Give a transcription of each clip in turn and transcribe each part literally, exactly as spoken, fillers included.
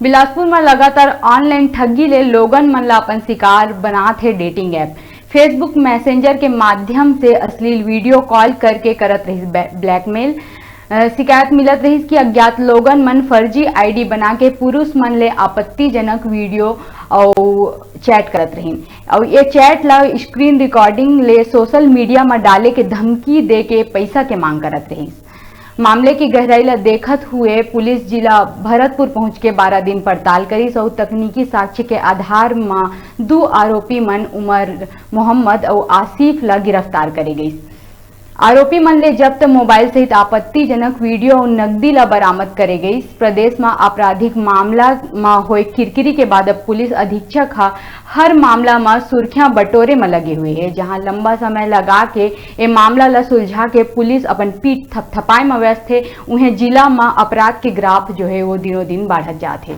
बिलासपुर म लगातार ऑनलाइन ठगी ले लोगन मन ला अपन शिकार बनात हे डेटिंग ऐप। Facebook Messenger के माध्यम से अश्लील वीडियो कॉल करके करत रहिस बै-, ब्लैकमेल। अ, शिकायत मिलत रहिस कि अज्ञात लोगन मन फर्जी आईडी बना के पुरुष मन ले आपत्तिजनक वीडियो अउ चैट करत रहिन। अउ ये चैट ला स्क्रीन रिकॉर्डिंग ले सोशल मीडिया म डाले के धमकी दे के पइसा के मांग करत रहिस। मामले की गहराई ला देखत हुए पुलिस जिला भरतपुर पहुंच के बारह दिन पड़ताल करिस अउ तकनीकी साक्ष्य के आधार म दू आरोपी मन उमर मोहम्मद अउ आसिफ ला गिरफ्तार करे गइस। आरोपी मन ले जब्त मोबाइल सहित आपत्तिजनक वीडियो अउ नकदी ला बरामद करे गइस। प्रदेश म आपराधिक मामला म होए किरकिरी के बाद अब पुलिस अधीक्षक ह हर मामला म सुर्खियां बटोरे म लगे हुए हे, जहां लंबा समय लगा के ए मामला ल सुलझा के पुलिस अपन पीठ थपथपाए म व्यस्त हे। उहें जिला म अपराध के ग्राफ जो हे वो दिनों दिन बाढ़त जात हे।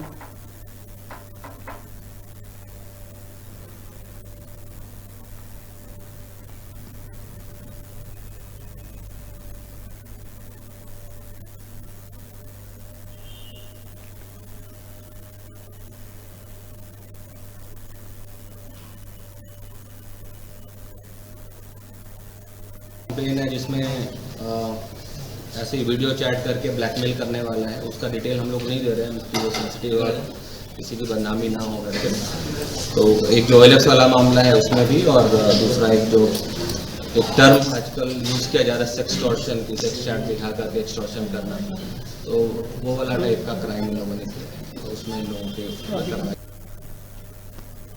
कंप्लेन है जिसमें अ, ऐसे वीडियो चैट करके ब्लैकमेल करने वाला है, उसका डिटेल हम लोग नहीं दे रहे हैं क्योंकि वो सेंसिटिव है, किसी की बदनामी ना हो करके। तो एक जो ओएलएक्स वाला मामला है उसमें भी, और अ, दूसरा एक जो एक टर्म आजकल यूज किया जा रहा है सेक्सटॉर्शन की, सेक्स चैट दिखा करके एक्सटॉर्शन करना, तो वो वाला टाइप का क्राइम इन लोगों ने किया है, तो उसमें इन लोगों के